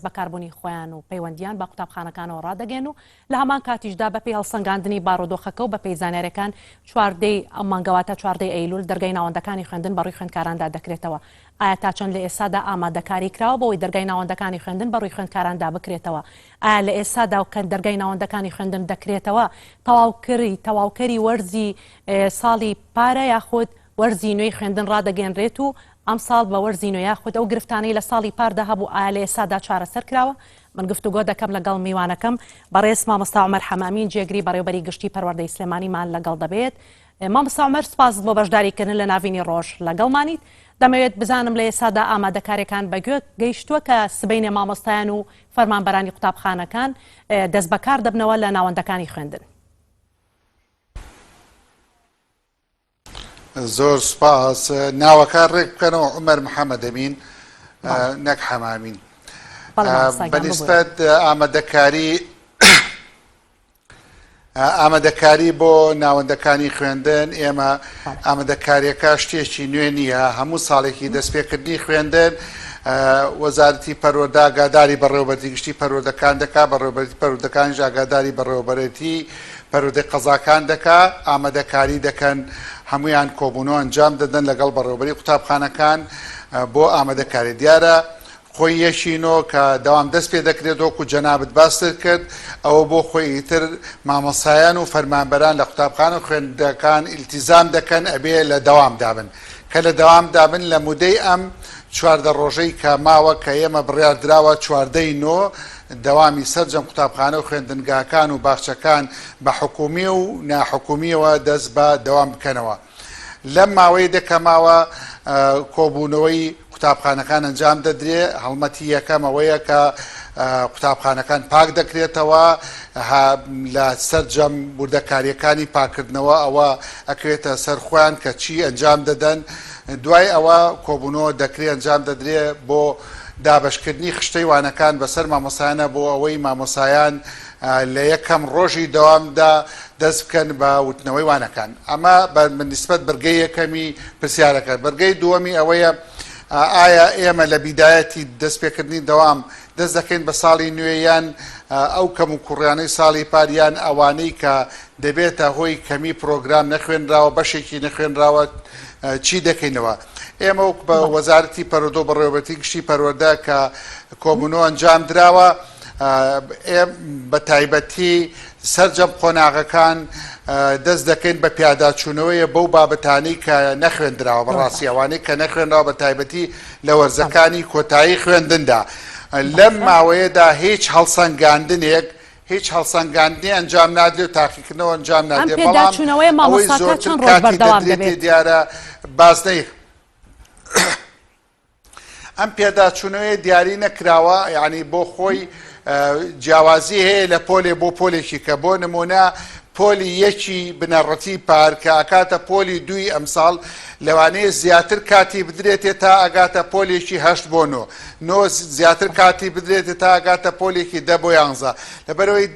دەستبەکاربوونی خۆیان و پەیوەندییان بە قوتابخانەکانەوە ڕادەگەیەن و لە هەمان کاتیشدا بەپێی هەڵسەنگاندنی بارودۆخەکە و بەپێی زانیاریەکان چواردەی ئەم مانگە واتە چواردەی ئەیلول دەرگای ناوەندەکانی خوێندن بەڕووی خوێندکاراندا دەکرێتەوە. ئایا تا چەند لە ئێستادا ئامادەکاری کراوە بەوەی دەرگای ناوەندەکانی خوێندن بەڕووی خوێندکاراندا بکرێتەوە؟ ئایا لە ئێستادا و کە دەرگای ناوەندەکانی خوێندن دەکرێتەوە تەواوکری تەواوکەری وەرزی ساڵی پارە یاخود وەرزی نوێی خوێندن ڕادەگەنرێت و ئەمساڵ بە وەرزی نوێ یاخود ئەو گرفتانەی لە ساڵی پاردا هەبوو ئایا لە ئێستادا چارەسەر کراوە؟ من گفتوگۆ دەکەم لەگەڵ میوانەکەم بەڕێز مامۆستا عومەر حەمامین جێگری بەڕێوبەری گشتی پەروەردەی سلێمانیمان لەگەڵ دەبێت. مامۆستا عومەر سوپاس بۆ بەشداریکردن لە ناڤینی ڕۆژ لەگەڵمانیت. دەمەوێت بزانم لە ئێستادا ئامادەکاریەکان بەگوێ گەیشتووە کە سبەینێ مامۆستایان و فەرمانبەرانی قوتابخانەکان دەستبەکار دەبنەوە لە ناوەندەکانی خوێندن؟ زۆر سوپاس. ناوەکە ڕێک بکەنەوە عومەر محەمەدەمین نەک حەمامین. بەنیسبەت ئامادەکاری ئامادەکاری بۆ ناوەندەکانی خوێندن ئێمە ئامادەکاریەکە شتێکی نوێ نییە هەموو ساڵێکی دەستپێکردنی خوێندن وەزارەتی پەروەردە ئاگاداری بەڕێوەبەرێتی گشتی پەروەردەکان دەکا بەڕێوەبەرێتی پەروەردەکانیش ئاگاداری بەڕێوەبەرێتی پەروەردەی قەزاکان دەکا، ئامادەکاری دەکەن، هەموویان کۆبوونەوە ئەنجام دەدەن لەگەڵ بەڕێوەبەری قوتابخانەکان بۆ ئامادەکاری. دیارە خۆی یەکی نۆ کە دەوام دەست پێ دەکرێت وەکو جەنابت باست کرد ئەوە بۆ خۆی ئیتر مامۆستایان و فەرمانبەران لە قوتابخانە و خوێندگاکان ئیلتیزام دەکەن ئەبێ لە دەوام دابن کە لە دەوام دابن لە مودەی ئەم 14 ڕۆژەی کە ماوە کە ئێمە بڕیار دراوە چواردەی نۆ دەوامی سەرجەم قوتابخانە و خوێندنگاکان و باخچەکان بە حکومی و ناحکومیەوە دەست بە دەوام بکەنەوە. لەم ماوەیە دە کە ماوە کۆبوونەوەی قوتابخانەکان ئەنجام دەدرێ، هەڵمەتی یەکەم ئەوەیە کە قوتابخانەکان پاک دەکرێتەوە لە سەرجەم وردەکاریەکانی پاکردنەوە ئەوە ئەکرێتە سەر خۆیان کە چی ئەنجام دەدەن دوای ئەوە کۆبوونەوە دەکرێ ئەنجام دەدرێ بۆ دابەشکردنی خشتەی وانەکان بەسەر مامۆستایانە بۆ ئەوەی مامۆسایان لە یەکەم ڕۆژی دەوامدا دەست بکەن بە وتنەوەی وانەکان. ئەمە بە نیسبەت بڕگەی یەکەمی پرسیارەکە. بڕگەی دووەمی ئەوەیە ئایا ئێمە لە بیدایەتی دەستپێکردنی دەوام دەست دەکەین بە ساڵی نوێ یان ئەو کەموکوڕیانەی ساڵی پار یان ئەوانەی کە دەبێتە هۆی کەمی پرۆگرام نەخوێنراوە بەشێکی نەخوێنراوە چی دەکەینەوە؟ ئێمە وەک بە وەزارەتی پەروەردە و بەڕێوەبەرێتی گشتی پەروەردە کە کۆبوونەوە ئەنجام دراوە بە تایبەتی سەرجەم قۆناغەکان دەست دەکەین بە پیاداچوونەوەیە بەو بابەتانەی کە نەخوێندراوە بەڕاستی ئەوانەی کە نەخوێنراوە بە تایبەتی لە وەرزەکانی کۆتایی خوێندندا لەم ماوەیەدا هیچ هەڵسەنگاندنێک هیچ هەڵسەنگاندنی ئەنجام نادرێت و تاقیکردنەوە ئەنجام ئەم نادرێت بەڵام پێداچوونەوەیە ئەوەی مامۆستا تا زۆرتر چەند ڕۆژ کاتی بەردەوام دەدرێتێ دەبێت؟ دیارە بازنەی ئەم پێداچوونەوەیە دیاری نەکراوە یعنی بۆ خۆی جیاوازی هەیە لە پۆلێ بۆ پۆلێکی کە بۆ نمونە پۆلی یەکی بنەڕەتی پار کە ئەکاتە پۆلی دووی ئەمساڵ لەوانەیە زیاتر کاتی بدرێتێ تا ئەگاتە پۆلێکی هەشت بۆ نۆ نۆ زیاتر کاتی بدرێتێ تا ئەگاتە پۆلێکی دە بۆ یانزە لەبەرەوەی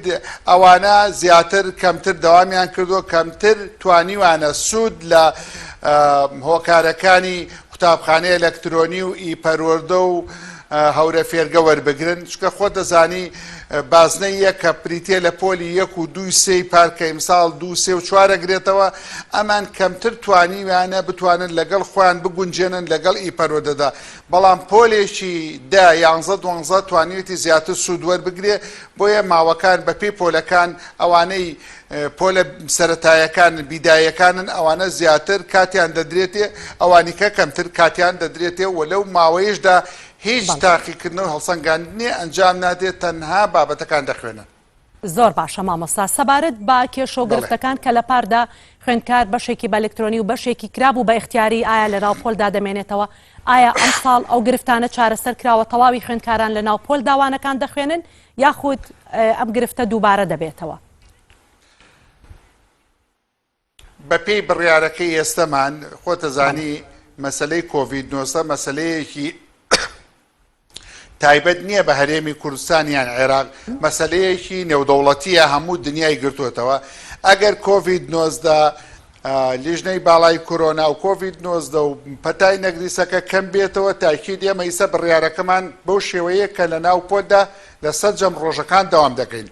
ئەوانە زیاتر کەمتر دەوامیان کردووە کەمتر توانیوانە سوود لە هۆکارەکانی قوتابخانەی ئەلەکترۆنی و ئی پەروەردە و هەورە فێرگە وەربگرن چونکە خۆت دەزانی بازنەی یەک کە بریتیە لە پۆلی یەک و دووی سێی پار کە ئیمساڵ دوو سێ و چوار ئەگرێتەوە ئەمان کەمتر توانیویانە بتوانن لەگەڵ خۆیان بگونجێنن لەگەڵ ئی پەروەردەدا بەڵام پۆلێکی دە یانزە دوانزە توانیوێتی زیاتر سوود وەربگرێ بۆیە ماوەکان بەپێی پۆلەکان ئەوانەی پۆلە سەرەتایەکانن بیدایەکانن ئەوانە زیاتر کاتیان دەدرێتێ ئەوانیکە کەمتر کاتیان دەدرێتێ و لەو ماوەیەشدا هیچ تاقیکردنەوە هەڵسەنگاندنێ ئەنجام نادرێت تەنها بابەتەکان دەخوێنن. زۆر باشە مامۆستا سەبارەت بە کێشەو گرفتەکان کە لە پاردا خوێندکار بەشێکی بە ئەلکترۆنی و بەشێکی کرابوو بە ئیختیاری ئایا لە ناو پۆلدا دەمێنێتەوە ئایا ئەمساڵ ئەو گرفتانە چارەسەر کراوە تەواوی خوێندکاران لە ناو پۆلدا وانەکان دەخوێنن یاخود ئەم گرفتە دووبارە دەبێتەوە؟ بەپێی بڕیارەکەی ئێستەمان خۆتەزانی مەسلەی کۆڤید 19 مەسلەیەکی تایبەت نییە بە هەرێمی کوردستان یان عێراق مەسلەیەکی نێودەوڵەتیە هەموو دنیای گرتوتەوە ئەگەر کۆڤید 19 لیژنەی باڵای کۆرۆنا و کۆڤید 19 و پەتای نەگریسەکە کەم بێتەوە تاکید ئێمە ئیسە بڕیارەکەمان بەو شێوەیە کە لە ناو پۆلدا لە سەرجەم ڕۆژەکان دەوام دەکەین.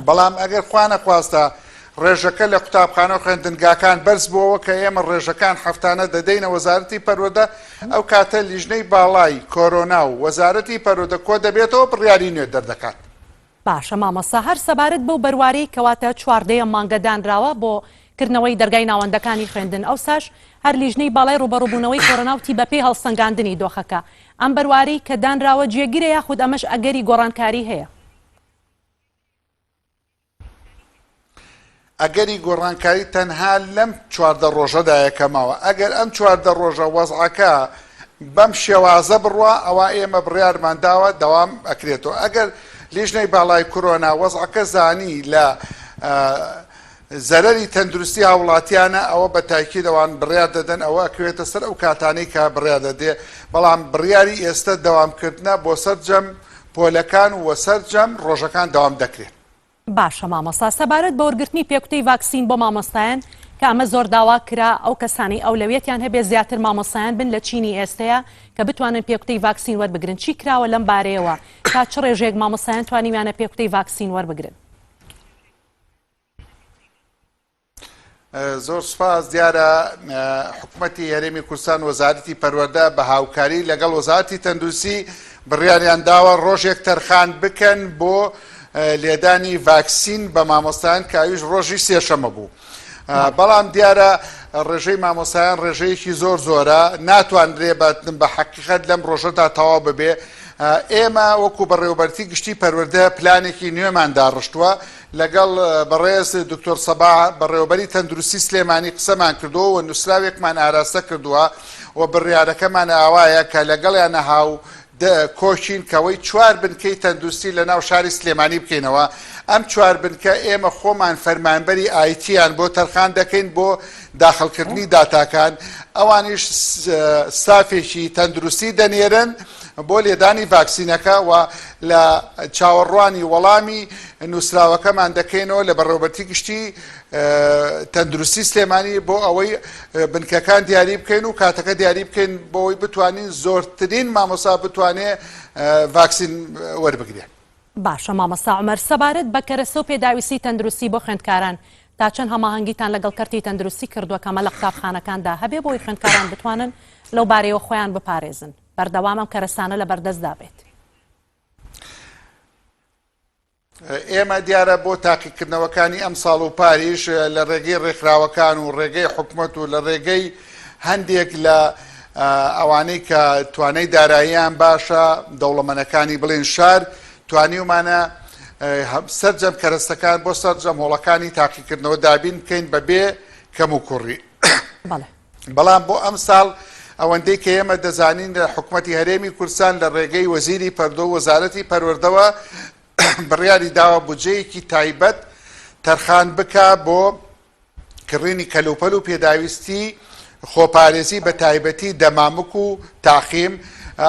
بەڵام ئەگەر خوانەخواستە ڕێژەکە لە قوتابخانە و خوێندنگاکان بەرز بووەوە کە ئێمە ڕێژەکان هەفتانە دەدەینە وەزارەتی پەروەردە ئەو کاتە لیژنەی باڵای کۆرۆنا و وەزارەتی پەروەردە کۆ دەبێتەوە بڕیاری نوێ دەردەکات. باشە مامۆستا هەر سەبارەت بەو بەروارەی کەواتە چواردەیەم مانگە دانراوە بۆ کردنەوەی دەرگای ناوەندەکانی خوێندن ئەوساش هەر لیژنەی باڵای ڕوبەڕوبوونەوەی کۆرۆنا وتی بەپێی هەڵسەنگاندنی دۆخەکە ئەم بەروارەی کە دانراوە جێگیرە یاخود ئەمەش ئەگەری گۆڕانکاری هەیە؟ ئەگەری گۆڕانکاری تەنها لەم 14 ڕۆژەدایە کە ماوە ئەگەر ئەم 14 ڕۆژە وەزعەکە بەم شێوازە بڕوا ئەوە ئێمە بڕیارمان داوە دەوام ئەکرێتەوە ئەگەر لیژنەی باڵای کۆرۆنا وەزعەکە زانی لە زەرەری تەندروستی هاوڵاتیانە ئەوە بە تاکید ئەوان بڕیار دەدەن ئەوە ئەکەوێتە سەر ئەو کاتانەی کە بڕیار دەدرێ بەڵام بڕیاری ئێستە دەوامکردنە بۆ سەرجەم پۆلەکان و سەرجەم ڕۆژەکان دەوام دەکرێت. باشە مامۆستا سەبارەت بە وەرگرتنی پێکوتەی ڤاکسین بۆ مامۆستایان کە ئەمە زۆر داوا کرا ئەو کەسانەی ئەولەویەتیان هەبێ زیاتر مامۆستایان بن لە چینی ئێستەیە کە بتوانن پێکوتەی ڤاکسین وەربگرن چی کراوە لەم بارەیەوە تا چ ڕێژەیەک مامۆستایان توانیویانە پێکوتەی ڤاکسین وەربگرن؟ زۆر سپاس دیارە حکوومەتی هەرێمی کوردستان وەزارەتی پەروەردە بە هاوکاری لەگەڵ وەزارەتی تەندروستی بڕیاریان داوە ڕۆژێک تەرخان بکەن بۆ لێدانی ڤاکسین بە مامۆستایان کە ئەویش ڕۆژی سێشەمە بوو. بەڵام دیارە ڕێژەی مامۆستایان ڕێژەیەکی زۆر زۆرە ناتوانرێ بە حەقیقەت لەم ڕۆژەدا تەواو ببێ ئێمە وەکو بەڕێوەبەرتی گشتی پەروەردە پلانێکی نوێمان داڕشتووە لەگەڵ بەڕێز دکتۆر سەباح بەڕێوەبەری تەندروستی سلێمانی قسەمان کردووە و نووسراوێکمان ئاراستە کردووە و بڕیارەکەمان ئاوایە کە لەگەڵیانە هاو کۆکین کەوەی چوار بنکەی تەندروستی لە ناو شاری سلێمانی بکەینەوە ئەم چوار بنکە ئێمە خۆمان فەرمانبەری IT یان بۆ تەرخان دەکەین بۆ داخڵکردنی داتاکان ئەوانیش ستافێکی تەندروستی دەنێرن بۆ لێدانی ڤاکسینەکە و لە چاوەڕوانی وەڵامی نووسراوەکەمان دەکەینەوە لە بەڕێوەبەرتی گشتی تەندروستی سلێمانی بۆ ئەوەی بنکەکان دیاری بکەین و کاتەکە دیاری بکەین بۆ ئەوەی بتوانین زۆرترین مامۆسا بتوانێ ڤاکسین وەربگرێت. باشە مامۆستا عومەر سەبارەت بە کەرەسە و پێداویستی تەندروستی بۆ خوێندکاران تا چەند هەماهەنگیتان لەگەڵ کەرتی تەندروستی کردووە کە ئەمە لە قوتابخانەکاندا هەبێ بۆی خوێندکاران بتوانن لەو بارەیەوە خۆیان بپارێزن بەردەوام ئەم کەرەستانە لە بەردەستدا بێت؟ ئێمە دیارە بۆ تاقیکردنەوەکانی ئەمساڵ و پاریش لە ڕێگەی ڕێکخراوەکان و ڕێگەی حکومەت و لە ڕێگەی هەندێک لە ئەوانەی کە توانای داراییان باشە دەوڵەمەنەکانی بڵێن شار توانیومانە سەرجەم کەرەستەکان بۆ سەرجەم هۆڵەکانی تاقیکردنەوە دابین بکەین بەبێ کەم و کوڕی. بەڵام بۆ ئەمساڵ ئەوەندەی کە ئێمە دەزانین لە حکومەتی هەرێمی کوردستان لە ڕێگەی وەزیری پەردۆ و وەزارەتی پەروەردەوە بڕیاری داوە بودجەیەکی تایبەت تەرخان بکا بۆ کڕینی کەلوپەل و پێداویستی خۆپارێزی بە تایبەتی دەمامک و تاقیم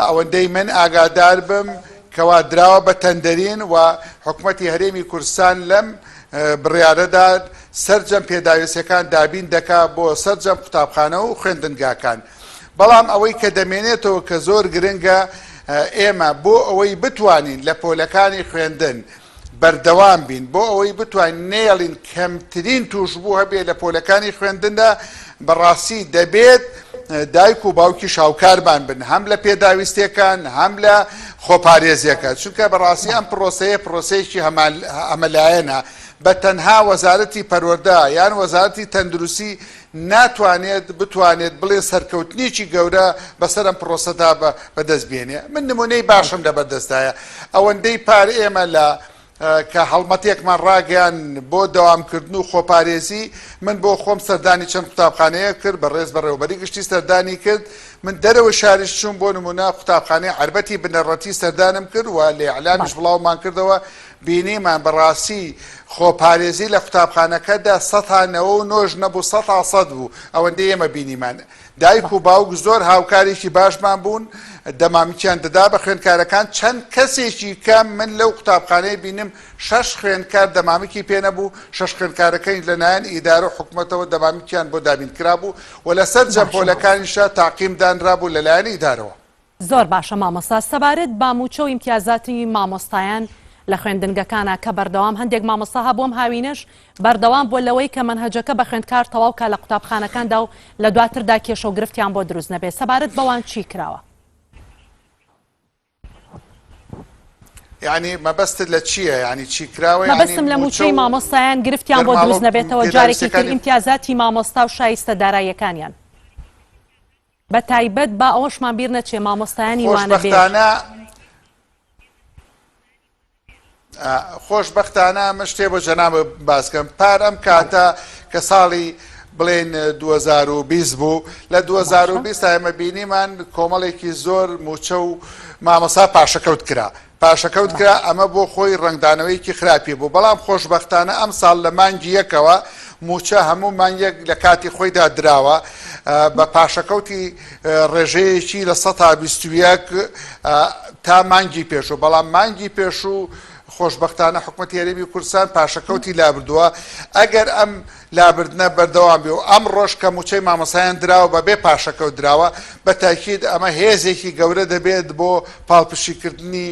ئەوەندەی من ئاگادار بم کەوا دراوە بە تەندەرین و حکومەتی هەرێمی کوردستان لەم بڕیارەدا سەرجەم پێداویستیەکان دابین دەکا بۆ سەرجەم قوتابخانە و خوێندنگاکان. بەڵام ئەوەی کە دەمێنێتەوە کە زۆر گرنگە ئێمە بۆ ئەوەی بتوانین لە پۆلەکانی خوێندن بەردەوام بین بۆ ئەوەی بتوانین نەیەڵین کەمترین تووشبوو هەبێ لە پۆلەکانی خوێندندا بەڕاستی دەبێت دایک و باوکیش هاوکارمان بن هەم لە پێداویستیەکان هەم لە خۆپارێزیەکە چونکە بەڕاستی ئەم پرۆسەیە پرۆسەیەکی هەمەلایەنە بە تەنها وەزارەتی پەروەردە یان وەزارەتی تەندروستی ناتوانێت بتوانێت بڵێ سەرکەوتنێکی گەورە بەسەر ئەم پرۆسەدا بەدەست بێنێ من نمونەی باشم لەبەردەستایە ئەوەندەی پار ئێمە لە کە هەڵمەتێکمان ڕاگەیاند بۆ دەوامکردن و خۆپارێزی، من بۆ خۆم سەردانی چەند قوتابخانەیەک کرد، بەڕێز بەڕێوەبەری گشتی سەردانی کرد، من دەرەوەی شاریش چووم، بۆ نموونە قوتابخانەی عەربەتی بنەڕەتی سەردانم کرد و لە ئیعلامیش بڵاومان کردەوە، بینیمان بەڕاستی خۆپارێزی لە قوتابخانەکەدا سەتا نەوە و نۆش نەبوو سەتا سەد بوو، ئەوەندەی ئێمە بینیمان. دایک و باوک زۆر هاوکارێکی باشمان بوون، دەمامکیان دەدا بە خوێندکارەکان، چەند کەسێکی کەم من لەو قوتابخانەیە بینم شەش خوێندکار دەمامکی پێ نەبوو، شەش خوێندکارەکەیش لەلایەن ئیدارە و حکومەتەوە دەمامکیان بۆ دابین کرابوو و لە سەرجەم باشە مامۆستا. پۆلەکانیشا تاقیم دانرابوو لەلایەن ئیدارەوە. زۆر باشە مامۆستا سەبارەت بە موچە و ئیمتیازاتی مامۆستایان لە خوێندنگەکانا کە بەردەوام هەندێک مامۆستا هەبوو ئەم هاوینەش بەردەوام بووە لەوەی کە مەنهەجەکە بە خوێندکار تەواو کا لە قوتابخانەکاندا و لە دواتردا کێشە و گرفتیان بۆ دروست نەبێت سەبارەت بەوان چی کراوە؟ یعنی مەبەستت لە چییە یعنی چی کراوە یعنی مەبەستم لە موچە موچەی و مامۆستایان گرفتیان بۆ دەرماڵە دروست و نەبێتەوە جارێکی تر پێداویستیەکانی ئیمتیازاتی مامۆستا و شایستە داراییەکانیان. بە تایبەت با ئەوەشمان بیر نەچێ مامۆستایانی وانەبێژ. خۆشبەختانە خۆشبەختانە من شتێ بۆ جەنابت باس کەم پار ئەم کاتە کە ساڵی بڵێن 2020 بوو لە 2020 ئێمە بینیمان کۆمەڵێکی زۆر موچە و مامۆسا پاشەکەوت کرا پاشەکەوت کرا، ئەمە بۆ خۆی ڕەنگدانەوەیەکی خراپی بوو، بەڵام خۆشبەختانە ئەمساڵ لە مانگی یەکەوە مووچە هەموو مانگێک لە کاتی خۆیدا دراوە بە پاشەکەوتی ڕێژەیەکی 21% تا مانگی پێشوو، بەڵام مانگی پێشوو خۆشبەختانە حکومەتی هەرێمی کوردستان پاشەکەوتی لابردووە، ئەگەر ئەم لابردنە بەردەوام بێ و ئەمڕۆش کە مووچەی مامۆستایان دراوە بە بێ پاشەکەوت دراوە، بە تاکید ئەمە هێزێکی گەورە دەبێت بۆ پاڵپشتیکردنی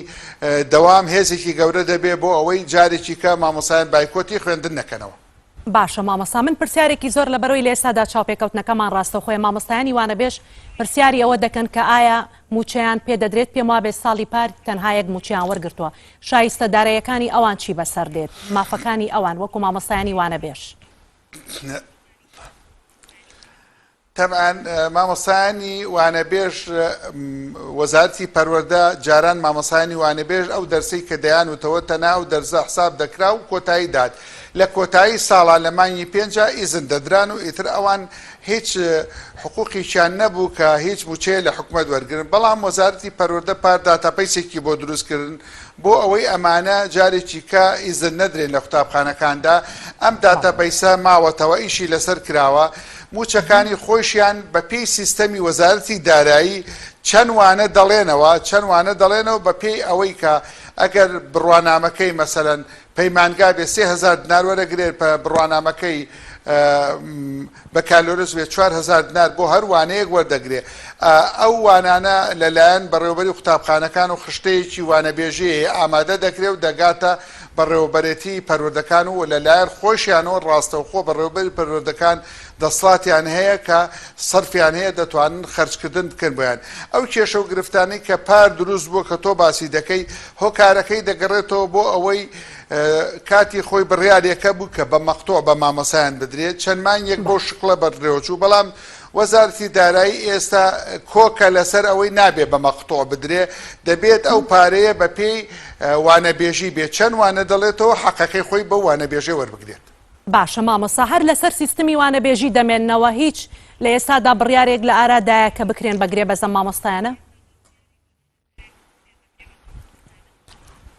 دەوام، هێزێکی گەورە دەبێت بۆ ئەوەی جارێکی کە مامۆستایان بایکۆتی خوێندن نەکەنەوە. باشە مامۆستا من پرسیارێکی زۆر لەبەرەوەی لە ئێستادا چاوپێکەوتنەکەمان ڕاستەوخۆیە مامۆستایانی وانەبێژ پرسیاری ئەوە دەکەن کە ئایا مووچەیان پێ دەدرێت پێم وابێت ساڵی پار تەنها یەک مووچەیان وەرگرتووە شایستە داراییەکانی ئەوان چی بەسەر دێت؟ مافەکانی ئەوان وەکو مامۆستایانی وانەبێژ؟ تەبعەن مامۆستایانی وانەبێژ وەزارەتی پەروەردە جاران مامۆستایانی وانەبێژ ئەو دەرسەی کە دەیان وتەوە تەنها ئەو دەرسە حساب دەکرا و کۆتایی دات لە کۆتایی ساڵا لە مانگی پێنجا ئیزن دەدران و ئیتر ئەوان هیچ حقوقێکیان نەبوو کە هیچ موچەیە لە حکومەت وەرگرن بەڵام وەزارەتی پەروەردە پار داتاپەیسێکی بۆ دروست کردن بۆ ئەوەی ئەمانە جارێکی کە ئیزن نەدرێن لە قوتابخانەکاندا ئەم داتابەیسە ماوەتەوە ئیشی لەسەر کراوە موچەکانی خۆیشیان بە پێی سیستەمی وەزارەتی دارایی چەند وانە دەڵێنەوە چەند وانە دەڵێنەوە بە پێی ئەوەی کە ئەگەر بڕوانامەکەی مەسەلەن پەیمانگا بێ 3000 دینار وەرەگرێت پە بڕوانامەکەی بەکالۆرس بێ 4000 دینار بۆ هەر وانەیەک وەردەگرێ ئەو وانانە لەلایەن بەڕێوەبەری قوتابخانەکان و خشتەیەکی وانەبێژی هەیە ئامادە دەکرێ و دەگاتە بەڕێوەبەرێتی پەروەردەکان و لەلایەن خۆشیانەوە ڕاستەوخۆ بەڕێوەبەری پەروەردەکان دەسڵاتیان هەیە کە سەرفیان هەیە دەتوانن خەرجکردن بکەن بۆیان. ئەو کێشە و گرفتانەی کە پار دروست بووە کە تۆ باسی دەکەی هۆکارەکەی دەگەڕێتەوە بۆ ئەوەی کاتی خۆی بڕیارێک هەبوو کە بە مەقتوع بە مامۆسایان بدرێت چەند مانگێک بەو شکڵە بەڕێوەچوو بەڵام وەزارەتی دارایی ئێستا کۆکە لەسەر ئەوەی نابێ بە مەقتوع بدرێ دەبێت ئەو پارەیە بە پێی وانەبێژی بێت چەند وانە دەڵێتەوە حەقەکەی خۆی بەو وانەبێژەی وەربگرێت. باشە مامۆستا هەر لەسەر سیستمی وانەبێژی دەمێننەوە هیچ لە ئێستادا بڕیارێک لە ئارادایە کە بکرێن بە گرێبەست ئەم مامۆستایانە؟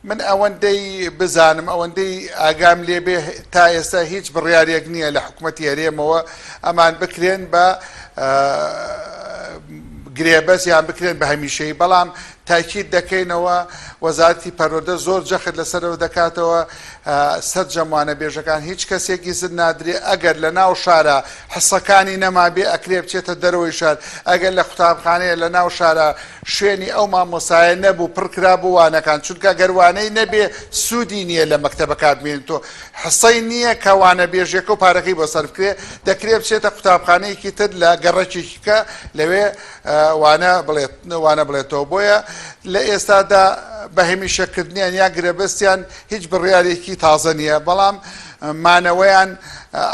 من ئەوەندەی بزانم ئەوەندەی ئاگام لێبێ تا ئێستا هیچ بڕیارێک نییە لە حکوومەتی هەرێمەوە ئەمان بکرێن بە گرێبەست یان بکرێن بە هەمیشەی بەڵام تاکید دەکەینەوە وەزارەتی پەروەردە زۆر جەخت لەسەرەوە دەکاتەوە سەرجەم وانەبێژەکان هیچ کەسێک ئیزن نادرێ ئەگەر لە ناو شارە حسەکانی نەمابێ ئەکرێ بچێتە دەرەوەی شار ئەگەر لە قوتابخانەیە لە ناو شارە شوێنی ئەو مامۆسایە نەبوو پڕکرا بۆ وانەکان چونکە گەر وانەی نەبێ سوودی نییە لە مەکتەبەکە بمێنێتەوە حسەی نییە کە وانەبێژێکە و پارەکەی بۆ سەرف بکرێ دەکرێ بچێتە قوتابخانەیەکی تر لە گەڕەکێکی کە لەوێ وانە بڵێت وانە بڵێتەوە بۆیە لە ئێستادا بە هەمیشەکردنیان یا گرێبەستیان هیچ بڕیارێکی تازە نییە بەڵام مانەوەیان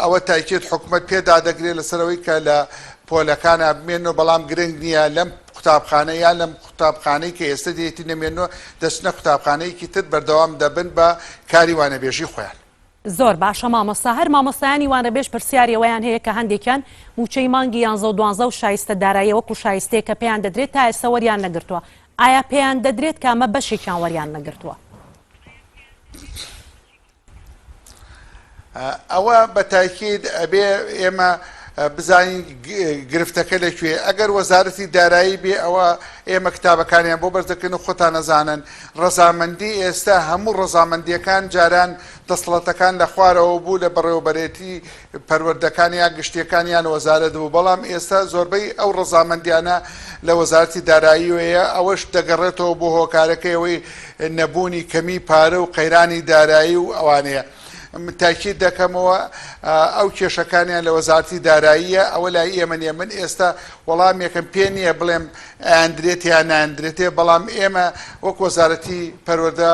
ئەوە تاکیت حکومەت پێدا دەگرێت لەسەرەوەی کە لە پۆلەکانە بمێنەوە بەڵام گرنگ نییە لەم قوتابخانە یان لەم قوتابخانەی کە ئێستا دێتی نەمێنەوە دەچنە قوتابخانەیەکی تر بەردەوام دەبن بە کاری وانەبێژی خۆیان. زۆر باشە مامۆستا هەر مامۆستایانی وانەبێژ پرسیاری ئەوەیان هەیە کە هەندێکیان مووچەی مانگی یانزە و دوانزە و شایستە داراییە وەکو شایستەیەک کە پێیان دەدرێت تا ئێستا وەریان نەگرتووە ئایا پێیان دەدرێت کە ئەمە بەشێکیان وەریان نەگرتووە؟ ئەوە بە تاکید ئەبێ ئێمە. بزانین گرفتەکە لە کوێ ئەگەر وەزارەتی دارایی بێ ئەوە ئێمە کتابەکانیان بۆ بەرز دەکەین و خۆتان ئەزانن ڕەزامەندی ئێستا هەموو ڕەزامەندیەکان جاران دەسڵەتەکان لە خوارەوە بوو لە بەڕێوەبەرێتی پەروەردەکان یا گشتیەکان یان وەزارەت بوو بەڵام ئێستا زۆربەی ئەو ڕەزامەندیانە لە وەزارەتی داراییەوەیە ئەوەش دەگەڕێتەوە بۆ هۆکارەکەی ئەوەی نەبوونی کەمی پارە و قەیرانی دارایی و ئەوانەیە. تاکید دەکەمەوە ئەو کێشەکانیان لە وەزارەتی داراییە ئەوە لای ئێمە نیە من ئێستا وەڵامێکم پێ نییە بڵێم ئەیاندرێت یان نایاندرێتێ بەڵام ئێمە وەک وەزارەتی پەروەردە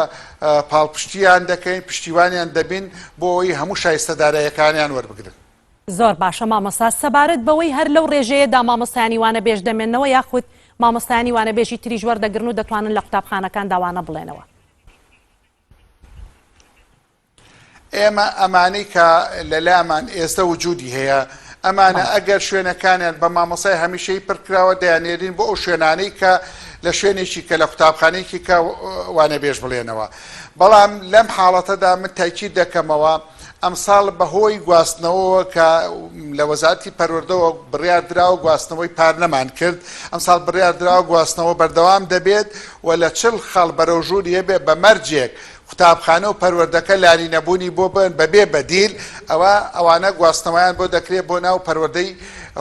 پاڵپشتیان دەکەین پشتیوانیان دەبین بۆ ئەوەی هەموو شایستە داراییەکانیان وەربگرن. زۆر باشە مامۆستا، سەبارەت بەوەی هەر لەو ڕێژەیەدا مامۆستایانی وانەبێژ دەمێننەوە یاخود مامۆستایانی وانەبێژی تریش وەردەگرن و دەتوانن لە قوتابخانەکاندا وانە بڵێنەوە؟ ئێمە ئەمانەی کە لە لامان ئێستە وجودی هەیە ئەمانە ئەگەر شوێنەکانیان بە مامۆسای هەمیشەی پڕکراوە دەیانێرین بۆ ئەو شوێنانەی کە لە شوێنێکی کە لە قوتابخانەیەکی کە وانەبێژ بڵێنەوە بەڵام لەم حاڵەتەدا من تاکید دەکەمەوە ئەمساڵ بەهۆی گواستنەوەوە کە لە وەزارەتی پەروەردەوە بڕیار دراوە گواستنەوەی پار نەمان کرد ئەمساڵ بڕیار دراوە گواستنەوە بەردەوام دەبێت و لە چل خاڵ بەرەو ژوور یەبێ بە مەرجێک قوتابخانە و پەروەردەکە لانی نەبوونی بۆ بن بەبێ بەدیل ئەوە ئەوانە گواستنەوەیان بۆ دەکرێت بۆ ناو پەروەردەی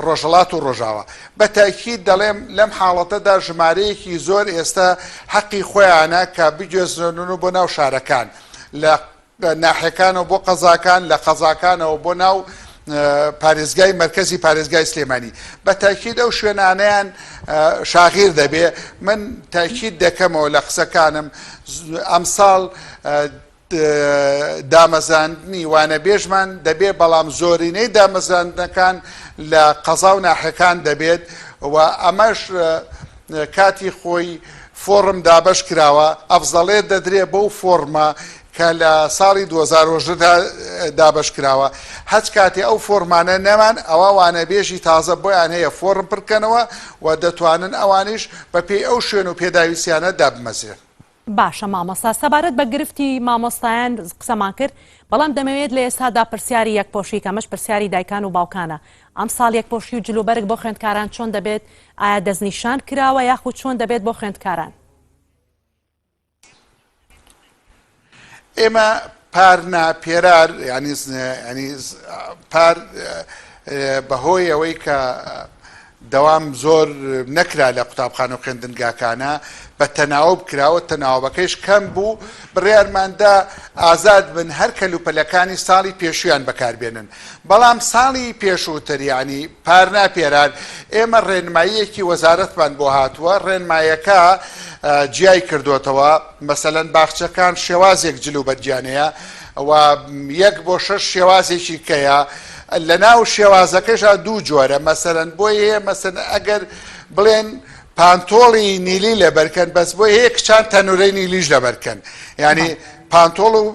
ڕۆژهەڵات و ڕۆژاوا بە تاکید دەڵێم لەم حاڵەتەدا ژمارەیەکی زۆر ئێستا حەقی خۆیانە کە بگوێزرێنن بۆ ناو شارەکان لە ناحیەکانەوە بۆ قەزاکان، لە قەزاکانەوە بۆ ناو پارێزگای مەرکەزی پارێزگای سلێمانی. بە تاکید ئەو شوێنانەیان شاغیر دەبێ. من تاکید دەکەمەوە لە قسەکانم ئەمساڵ دامەزراندنی وانەبێژمان دەبێ، بەڵام زۆرینەی دامەزراندنەکان لە قەزا و ناحیەکان دەبێت و ئەمەش کاتی خۆی فۆڕم دابەش کراوە، ئەفزەڵێت دەدرێ بەو فۆڕمە کە لە ساڵی 2018 دابەش کراوە، هەچ کاتێ ئەو فۆڕمانە نەمان ئەوا وانەبێژی تازە بۆیان هەیە فۆڕم پڕکەنەوە و دەتوانن ئەوانیش بەپێی ئەو شوێن و پێداویستیانە دابمەزرێن. باشە مامۆستا سەبارەت بە گرفتی مامۆستایان قسەمان کرد بەڵام دەمەوێت لە ئێستادا پرسیاری یەکپۆشی کە ئەمەش پرسیاری دایکان و باوکانە ئەمساڵ یەکپۆشی و جلوبەرگ بۆ خوێندکاران چۆن دەبێت ئایا دەستنیشان کراوە یاخود چۆن دەبێت بۆ خوێندکاران؟ ئێمە پار نا پێرار ینی ینی پار بەهۆی ئەوەی کە دەوام زۆر نەکرا لە قوتابخانە و خوێندنگاکانە بە تەناوب کراوە تەناوبەکەیش کەم بوو بڕیارماندا ئازاد بن هەر کەلوپەلەکانی ساڵی پێشویان بەکاربێنن بەڵام ساڵی پێشووتر یانی پار نا پێرار ئێمە ڕێنماییەکی وەزارەتمان بۆ هاتووە ڕێنمایەکە جیای کردوتەوە مەسەلەن باخچەکان شێوازێک جل و بەرگیان هەیە و یەک بۆ شەش شێوازێکی کەیە لە ناو شێوازەکەشا دوو جۆرە مەسەلەن بۆی هەیە مەسەن ئەگەر بڵێن پانتۆڵی نیلی لەبەرکەن بەس بۆی هەیە کچان تەنورەی نیلیش لەبەرکەن یعنی پانتۆڵ و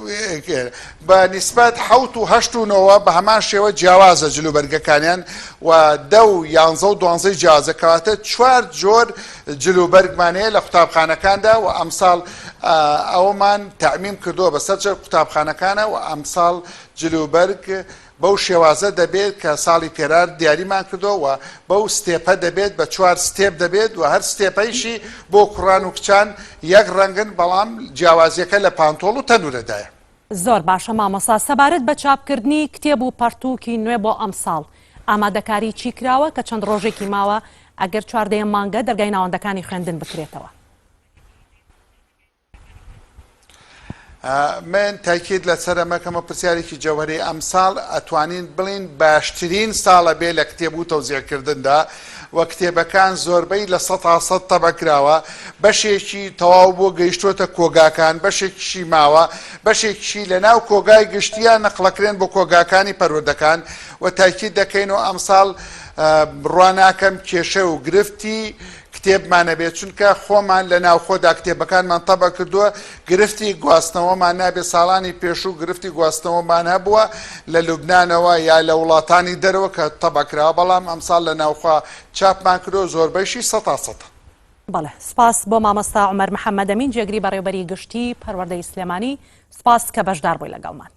بە نیسبەت حەوت و هەشت و نۆوە بە هەمان شێوە جیاوازە جلوبەرگەکانیان و دە و یانزە و دوانزەی جیاوازە کەواتە چوار جۆر جلوبەرگمان هەیە لە قوتابخانەکاندا و ئەمساڵ ئەومان تەعمیم کردووە بەسەر قوتابخانەکانە و ئەمساڵ جلوبەرگ بەو شێوازە دەبێت کە ساڵی پێرار دیاریمان کردووە و بەو ستێپە دەبێت بە چوار ستێپ دەبێت و هەر ستێپەیشی بۆ کوڕان و کچان یەک ڕەنگن بەڵام جیاوازیەکە لە پانتۆڵ و تەنورەدایە. زۆر باشە مامۆستا سەبارەت بە چاپکردنی کتێب و پەڕتووکی نوێ بۆ ئەمساڵ ئامادەکاری چی کراوە کە چەند ڕۆژێکی ماوە ئەگەر چواردەیەم مانگە دەرگای ناوەندەکانی خوێندن بکرێتەوە؟ من تاکید لەسەر ئەمەکەمە پرسیارێکی جەوهەری ئەمساڵ ئەتوانین بڵین باشترین ساڵە بێ لە کتێب و تەوزیعکردندا و کتێبەکان زۆربەی لە 100% تەبە کراوە بەشێکی تەواو بۆ گەیشتۆتە کۆگاکان بەشێکیشی ماوە بەشێکیشی لە ناو کۆگای گشتیان نەقڵەکرێن بۆ کۆگاکانی پەروەردەکان و تاکید دەکەین و ئەمساڵ بڕوا ناکەم کێشە و گرفتی کتێبمان نەبێت چونکە خۆمان لە ناوخۆدا کتێبەکانمان تەبع کردووە گرفتی گواستنەوەمان نابێت ساڵانی پێشوو گرفتی گواستنەوەمان هەبووە لە لوبنانەوە یا لە وڵاتانی دەرەوە کە تەبع کراوە بەڵام ئەمساڵ لە ناوخوا چاپمان کردووە زۆربەیشی سەتا سەتە. بەڵێ سوپاس بۆ مامۆستا عومەر محەمەدەمین جێگری بەڕێوبەری گشتی پەروەردەی سلێمانی سوپاس کە بەشدار بووی لەگەڵمان.